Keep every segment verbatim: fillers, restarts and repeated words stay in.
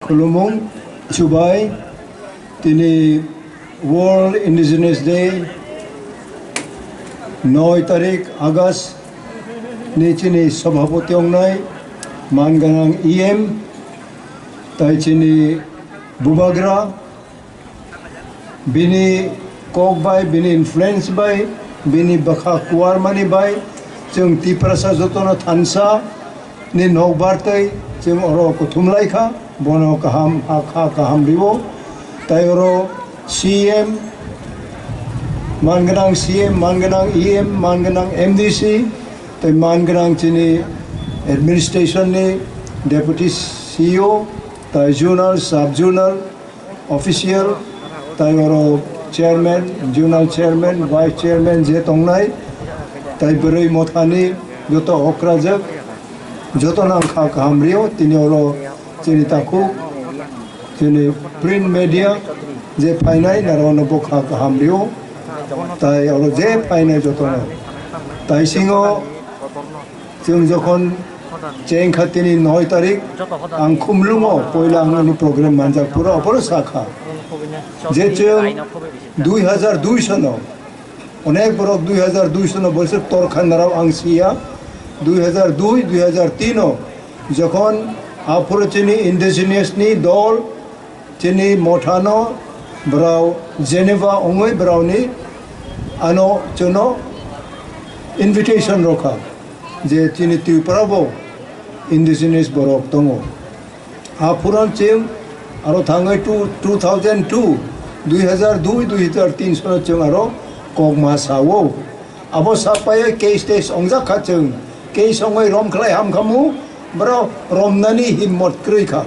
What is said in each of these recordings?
Khulumung chubai, tini World Indigenous Day, noi tarik August ni chini sabhapati ongnai, manganang E M, tai chini bubagra, bini kok bai, bini influence bai, bini bwkha kuarmani bai, chwng Tiprasa jotono thansa ni nokbar tei chwng oro kuthum lai kha, bono kaham ha kha kaham rio. Tai oro C M, manganang C M, manganang E M, manganang M D C, tai manganang chini administration ni deputy C E O, tai zonal, sub zonal, official, tai oro chairman, zonal chairman, vice chairman je tongnai, tai bwrwi mothani joto okrajak, joto nang kha kaham rio, tini oro chini takhuk, chini print media je phainai, narono bo kha kaham rio, tai oro je phainai jotono. Tai singo Chwng jokhon cheng kha tini noi tarik, ang Khumlungo poila ang ani program manjak pura opor sakha je chwng dui hajar dui sono, onek borok dui hajar dui sono boisok torkha narao ang siya, dui hajar dui, dui hajar tin o jokhon aphuru chini indigenous ni dol, chini mothano borao Geneva ongwi boraoni ano chwngno invitation rokha je chini Tripura bo indigenous borok tongo. A phuran chwng aro thangwi two, two thousand two, dui hajar dui, dui hajar tin sono chwng aro kokma sao. Abo sapaiya case tes ongjak kha chwng. Case ongoi rom khlai ham khamu, bro romnani himmot kwrwi kha.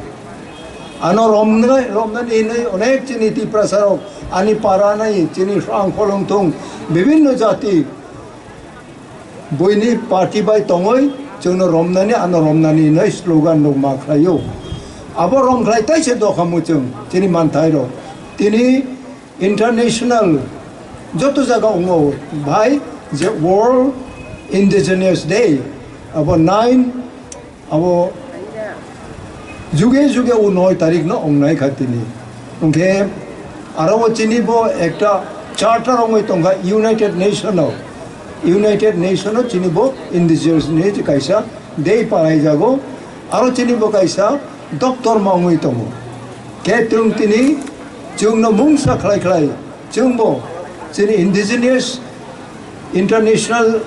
Ano romnai, romnani hinwi onek chini Tiprasa rok, ani para nai, chini Srang Kholongthung, bibinno jati, buini party bai tongoi, chwngno romnani, ano romnani hinwi slogan rok ma khlaio. Abo rom khlai taise dokhamu chwng, chini manthai rok. Tini International joto jaga wngo, bhai, je World Indigenous Day, abo nine, abo juge juge o noi tarik no wngnai kha tini. Hwnkhe aro o chini bo ekta charter wngwi tongkha United Nation o, United Nation o chini bo indigenous ni kaisa day palaijago, aro chini bo kaisa doctor ma wngwi tongo. Khe chwng tini chwngno mungsa khlai khlai chwngbo chini indigenous international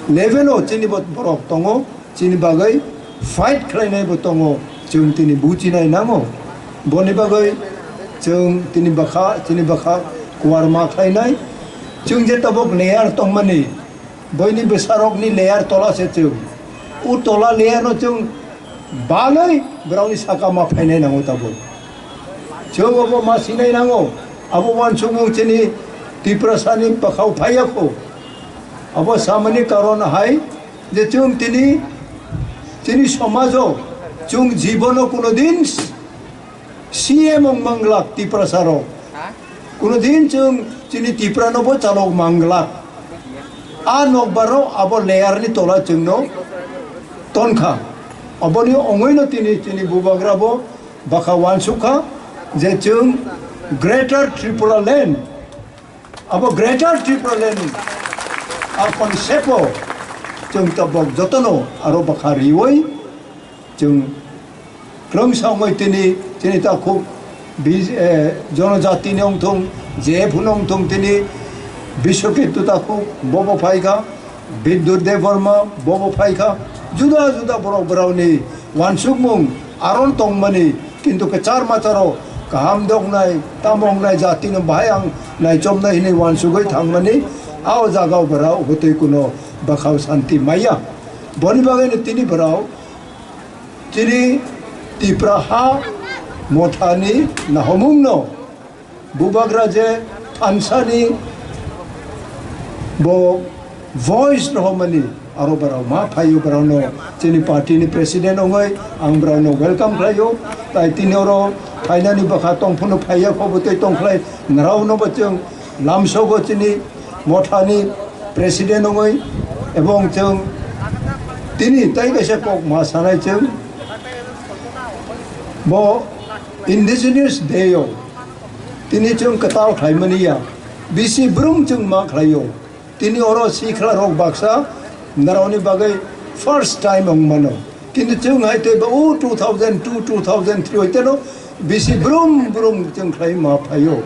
level o chini bo borok tongo, chini bagwi fight khlainai bo tongo, chwng tini bujinai nango. Boni bagwi chwng tini bwkha, chini bwkha kuarma khlainai. Chwng je tabuk layer tongmani, boini bwsarokni layer tola se chwng. U tola layer no chwng balai borokni saka ma phainai nango tabuk. Chwng obo ma sinai nango, abo uansukmung chini Tiprasani bwkhao phaiya kho. Abo samani karon hai je chwng tini, chini somajo chwng jibono kuno din C M wng manglak Tiprasa rok. Kuno din chwng chini Tipra no bo chalok manglak. A nokbar rok abo layer ni tola chwngno tonkha. Aboni ongoi no tini chini bubagra bo bwkha uansukha je chwng Greater Tripura Land, abo Greater Tripura Land a concept o chwng tabok jotono aro bwkha riwi chwng kwrwngsa wngwi tini, tini takhuk bi-, eh, jonojatini wngthung, J F no wngthung tini, Biswaketu takhuk bobo phaikha, Bidyut Debbarma bobo phaikha, juda juda borok borokni uansukmung aron tongmani, kintu kwchar macharo kaham de wngnai, tamo wngnai jatino bahai ang naichomnai hinwi uansugwi thangmani, a o jagao borok hwtwi kuno bwkhao santi maya. Boni bagwino tini borok chini Tipra ha mothani nahomungno bubagra je thansani bo voice rohormani aro borok ma phaio, borokno chini party ni president wngwi ang borokno welcome khlaio. Tai tini oro phainani bwkha tongphano phaiya kho bo tei tongkhlai, norokno bo chwng lamsogo chini mothani president wngwi, ebong chwng tini tai kaisa kok ma sanai chwng bo Indigenous Day o tini chwng kwtal khlaimani ya, bisi brum chwng ma khlaio. Tini oro sikla rok baksa naroni bagwi first time wng mano. Kintu chwng hai tei ba o two thousand two, two thousand three hoite no bisi brum brum chwng khlai ma phaio.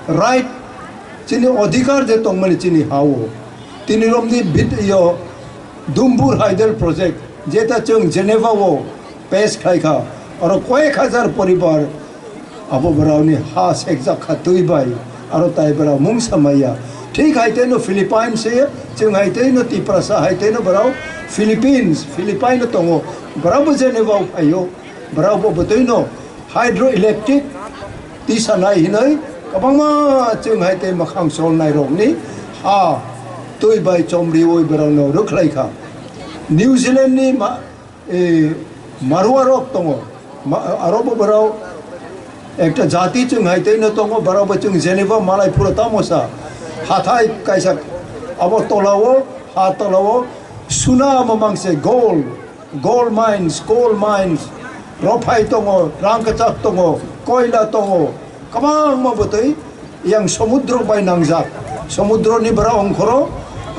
Right, chini odhikar je tongmani chini ha o. Tini romni bit yo Dumbur Hydel project, jeta chwng Geneva o pass khai kha, oro koyek hajar poribar abo borokni ha sekjak kha twi bai, aro tai borok mungsa maya. Thik hai tei no Philippines se, chwng hai tei no Tiprasa hai tei no borok Philippines, Philippine no tongo, borok bo Geneva o phaio, borok bo bwtwi no hydroelectric tisa nai hinoi kwbangma chwng hai tei mwkhang cholnai rokni ha twi bai chomriwi borokno rwkhlai kha. New Zealand ni ma-, e, Marwa rok tongo. Ma-, aro bo borok ekta jati chwng hai tei no tongo, borok bo chwng Geneva malai phuro tamo sa. Hathai kaisa abo tolao, ha tolao suna mamang se gold, gold mines, coal mines, rophai tongo, rang kwchak tongo, koila tongo, kwbangma bwtwi yang somudro bai nangjak. Somudro ni bwra ongkhoro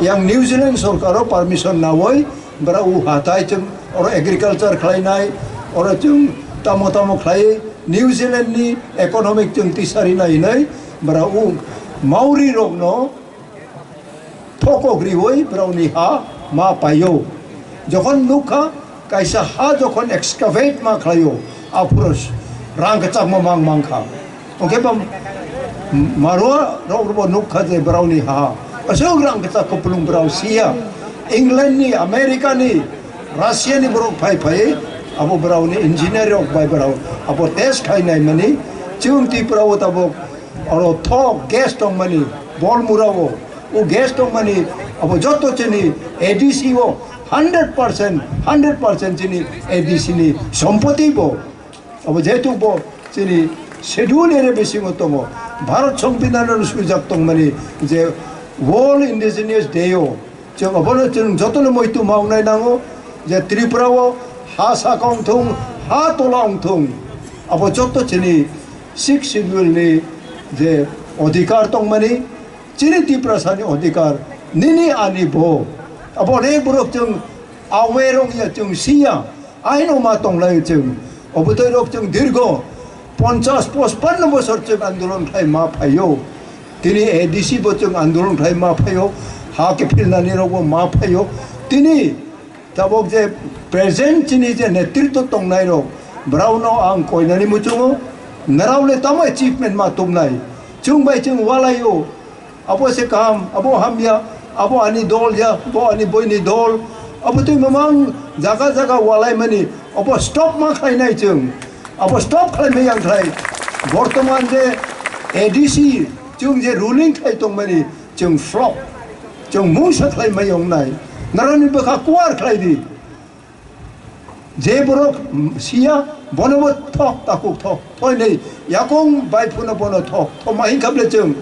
yang New Zealand sorkaro permission nawi bwra u hatai chwng oro agriculture khlainai, oro chwng tamo tamo khlai New Zealand ni economic chwng tisari nai hinwi bwra u Maori rokno thokok riwi borokni ha ma paio. Jokhon nukha, kaisa ha jokhon excavate ma khlaio, aphuru rang kwchangma mang mangkha. Hwnkhe bo Marwa rok bo nukha je borokni ha aswk rang kwchak kupulung borok siya. England ni, America ni, Russia ni borok phai phai abo borokni engineer rok bai borok abo test khainai mani chwng Tripura o tabok oro thok gas tongmani Bolmura o. O gas tongmani abo joto chini A D C o hundred percent, hundred percent chini A D C ni sompoti bo. Abo jehetu bo chini schedule ere bisingo tongo. Bharat Songbidan o swijak tongmani je World Indigenous Day o chwng abono chwng jotono muitu ma wngnai nango je Tripura o ha saka wngthung, ha tola wngthung, abo joto chini sixth schedule ni je odhikar tongmani, chini Tiprasani odhikar, nini ani bo. Abo onek borok chwng aware wngya, chwng siya, aino ma tonglaio chwng. Obotwi rok chwng dirgo ponchas pochpanno bosor chwng andolon khlai ma phaio. Tini A D C bo chwng andolon khlai ma phaio, ha kephilnani rokbo ma phaio. Tini tabok je present chini je netritw tongnai rok, borokno ang koinani muchungo, norok le tamo achievement ma tubnai? Chwng bai chwng walaio, abo se kaham, abo hamya, abo ani dol ya, bo ani boini dol, abo twi mamang jaga jaga walaimani, abo stop ma khlainai chwng, abo stop khlaimai yang khlai. Bortoman je A D C chwng je ruling khlai tongmani, chwng flop, chwng mungsa khlai mai wngnai, norokni bwkha kuar khlai di. Je borok siya, bono bo thok, takuk thok, thoi nei, yakung bai phano bono thok, thoma hingkha ble chwng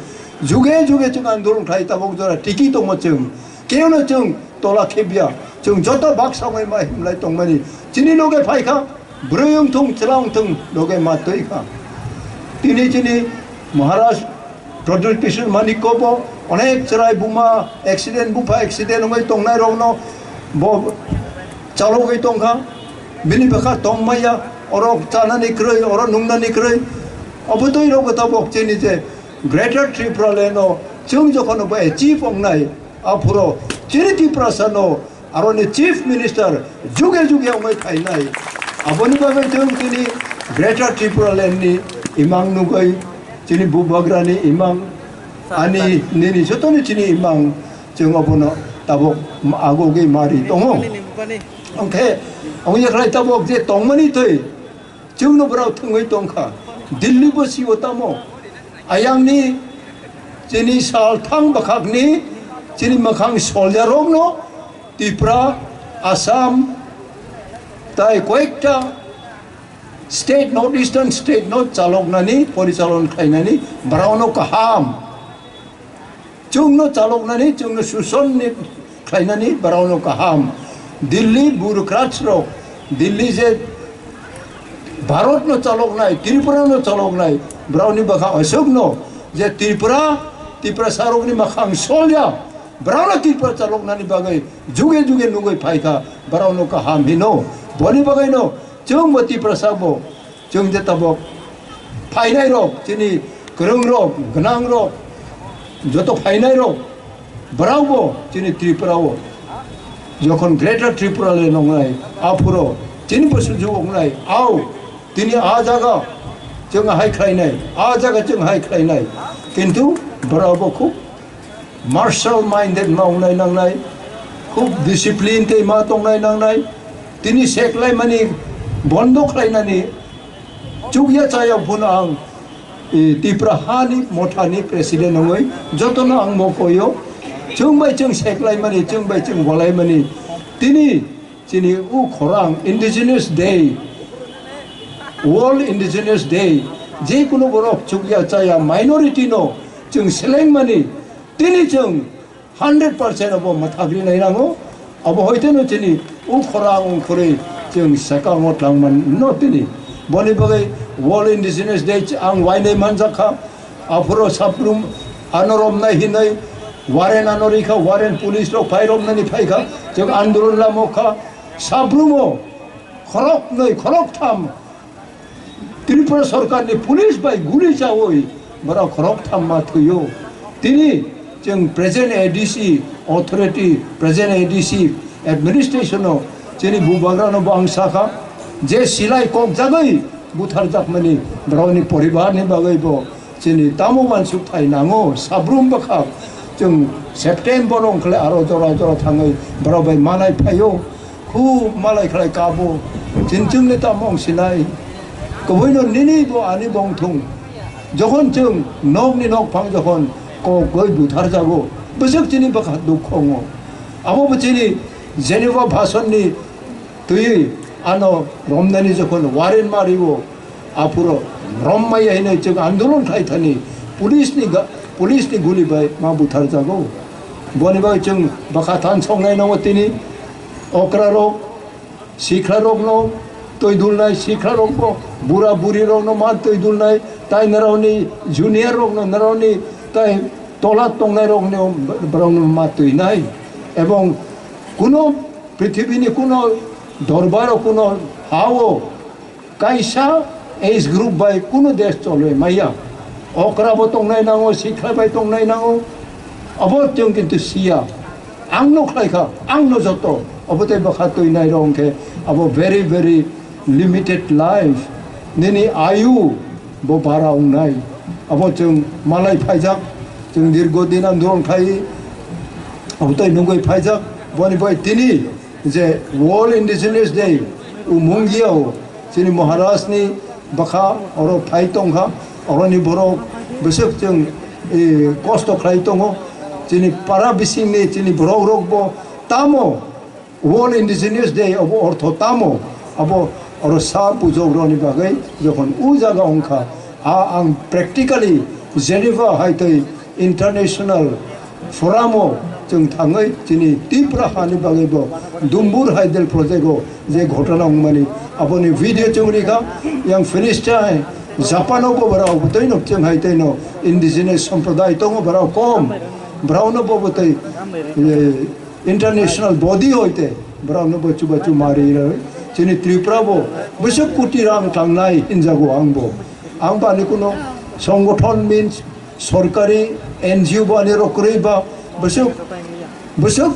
juge juge chwng andolon khlai tabok jora tiki tongmo chwng, keno chwng tola khebya, chwng joto baksa wngwi ma himlai tongmani, chini loge phaikha, bwrwi wngthung, chwla wngthung, loge ma twi kha. Tini chini Maharaj Pradyut Kishore Manikya bo onek chwrai buma accident, bupha accident wngwi tongnai rokno bo chalogwi tongkha. Bini bwkha tongmaya, oro chanani kwrwi, oro nungnani kwrwi. Obotwi rok tabok chini je Greater Tripura Land o chwng jokhon bo achieve wngnai, aphuru chini Tiprasa no aroni Chief Minister juge juge wngwi phainai. Aboni bagwi chwng chini Greater Tripura Land ni imang nugwi, chini bubagrani imang, ani nini jotoni chini imang, chwng obono tabok agogwi mari tongo. Onkhe, wngya khlai tabok je tongmani twi, chwngno borok thwngwi tongkha. Delhi bo sio tamo. Ayangni chini sal thang bwkhakni chini mwkhang soldier rokno Tripura, Assam, tai koyekta state, North Eastern state no chaloknani, porichalon khlainani borokno kaham. Chwngno chaloknani, chwngno suson ni khlainani borokno kaham. Delhi bureaucrats rok, Delhi je Bharat no chaloknai, Tripura no chaloknai, brao ni bwkha aswk no je Tripura, Tiprasa rok ni makhang solya, brao no Tripura chaloknani bagwi juge juge nugwi phaikha, brao no kaham hino. Boni bagwi no chwng bo Tiprasa bo, chwng je tabok phainai rok, chini kwrwng rok, gwnang rok, joto phainai rok, brao bo chini Tripura o jokhon Greater Tripura le nongnai, aphuro chini bo sujuk wngnai, au, tini a jaga chwng hai khlainai, a jaga chwng hai khlainai, kintu brao bo khub martial minded ma wngnai nangnai, khub discipline tei ma tongnai nangnai, tini seklaimani bondo khlainani chukya chaya phun ang, e, Tipra hani mothani president wngwi jotono ang mokoyo, chwng bai chwng seklaimani, chwng bai chwng bolaimani, tini chini u khorang Indigenous Day, World Indigenous Day, je kunu borok chukya chaya minority no chwng selengmani, tini chwng hundred percent abo mwthagri nai nango. Abo hoite no chini u khorang ungkhorwi chwng swkango tangman no tini. Boni bagwi World Indigenous Day ch-, ang wainai manjak kha. Aphuro sabrum ano romnai hinwi warrant ano rikha, warrant police rok phai romnani phaikha. Chwng andolon lamo kha. Sabrumo khoroknwi khoroktham Tripura sorkarni police bai guli chawi borok khoroktham ma thwio. Tini chwng present A D C authority, present A D C administration-o chini bubagrano bo ang sakha je silai kokjagwi butharjakmani borokni poribarni bagwi bo chini tamo uansukthai nango. Sabrum bwkha chwng September ongkhle aro jora jora thangwi borok bai manai phaio. Khu malai khlai kabo, chini chwngni tamo wng sinai. Kubuino nini bo ani bo wng thung. Jokhon chwng nokni nokphang jokhon kok goi buthar jago, bwswk chini bwkha dukho wngo. Abo bo chini Geneva bhasonni twiwi ano romnani jokhon warrant ma riwo, aphuro rom maya hinwi chwng andolon khai thani police ni ga-, police ni guli bai ma buthar jago. Boni bai chwng bwkha than songnai nango tini. Okra rok, sikla rok no twi dulnai, sikla rok bo bura buri rok no ma twi dulnai, tai norok ni junior rok no, norok ni tai tola tongnai rok no, borok no ma twi nai. Ebong kuno prithibini kuno dorbar o kuno ha o kaisa age group bai kuno desh cholwi maya. Okra bo tongnai nango, sikla bai tongnai nango. Abo chwng kintu siya. Ang no khlai kha, ang no joto. Abo tei bwkha twi nai rok hwnkhe abo very, very limited life. Nini ayu bo bara wngnai. Abo chwng malai phaijak, chwng dirgo din andolon khai, abo tei nugwi phaijak. Boni bai tini je World Indigenous Day, o Mungia o chini Maharaj ni bwkha oro phai tongkha, oroni borok bwswk chwng, e, kosto khlai tongo. Chini para bisingni chini borok rok bo tamo World Indigenous Day abo ortho tamo? Abo oro sa pujok roni bagwi jokhon o jaga wngkha, a ang practically Geneva hai tei international forum o chwng thangwi chini Tipra hani bagwi bo Dumbur Haidel project o je ghotona wngmani aboni video chwng rikha. Yang Philistine, Japan o bo borok bwtwi no chwng hai tei no indigenous sampradai tongo, borok kom, borok no bo bwtwi, eh, international body hoite borok no bo chubachu mari rwi chini Tripura bo bwswk koti rang tangnai hinjago ang bo. Ang bani kuno songothon means sorkari N G O bani rok kwrwi ba bwswk, bwswk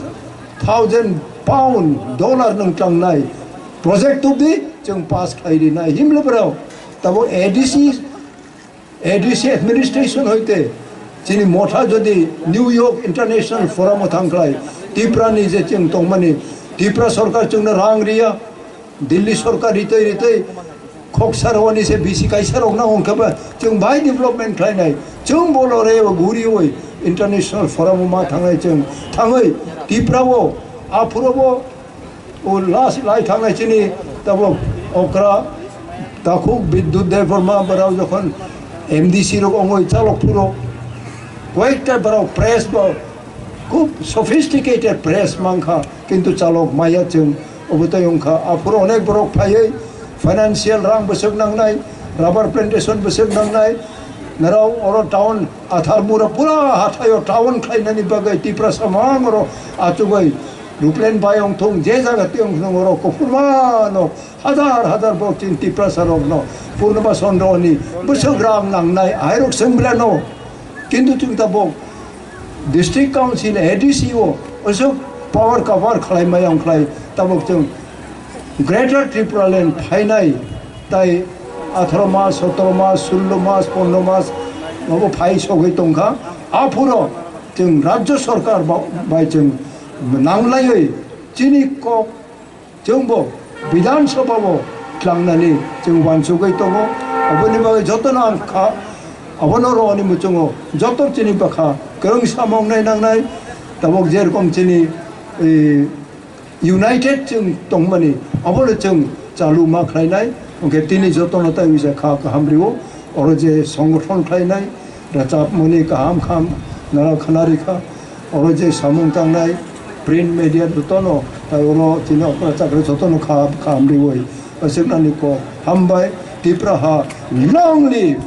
thousand pound, dollar nung tangnai project tubdi chwng pass khai rinai himle borok tabo A D C, A D C administration hoite chini motha jodi New York International Forum o thangkhlai, Tipra ni je chwng tongmani, Tipra sorkar chwngno rang riya, Delhi sorkar ritwi ritwi khoksa rwani se bisi kaisa rok na hwnkhe ba chwng bai development khlainai, chwng bolo re guri oi international forum o ma thangnai chwng thangwi Tipra o aphuru bo O last lai thangnai chini tabuk okra takhuk Bidyut Debbarma borok jokhon M D C rok ongoi chalok phuru koyekta borok press bo khub sophisticated press mankha kintu chalok maya chwng obo tei wngkha aphuru onek borok phaiwi Financial rang bwswk nangnai, rubber plantation bwswk nangnai, norok oro town Atharmura pura hathaio town khlainani bagwi Tiprasa mangoro achugwi Ruplen bai ongthung je jaga tiyong thung oro kophurmano hajar hajar bok chini Tiprasa rokno Purnima Chandra ni bwswk rang nangnai ahairok swng belano. Kintu chwng tabok District Council, A D C o, osok power cover khlai maya wng khlai, tabok chwng Greater Tripura Land phainai, tai atharo mas, sotoro mas, sullo mas, pondro mas, abo phai sogwi tongkha. Aphuro chwng Rajya Sarkar ba-, bai chwng nanglaiwi chini kok Chwngbo Bidhan Sabha bo tlangnani chwng uansugwi tongo. Aboni bagwi jotono ang kha, abono rwni muchungo joto chini bwkha kwrwng samung nai nangnai. Tabok je rokom chini, eh, united chwng tongmani, abono chwng chalu ma khlainai. Hwnkhe tini jotono tai uisa kha kaham rio. Oro je songothon khlainai, rachapmani kaham kham nara khana rikha. Oro je samung tangnai, print media jotono, tai oro chini okra chakra jotono kha-, kaham riwi. Aswknani kok hambai, Tipra ha long live!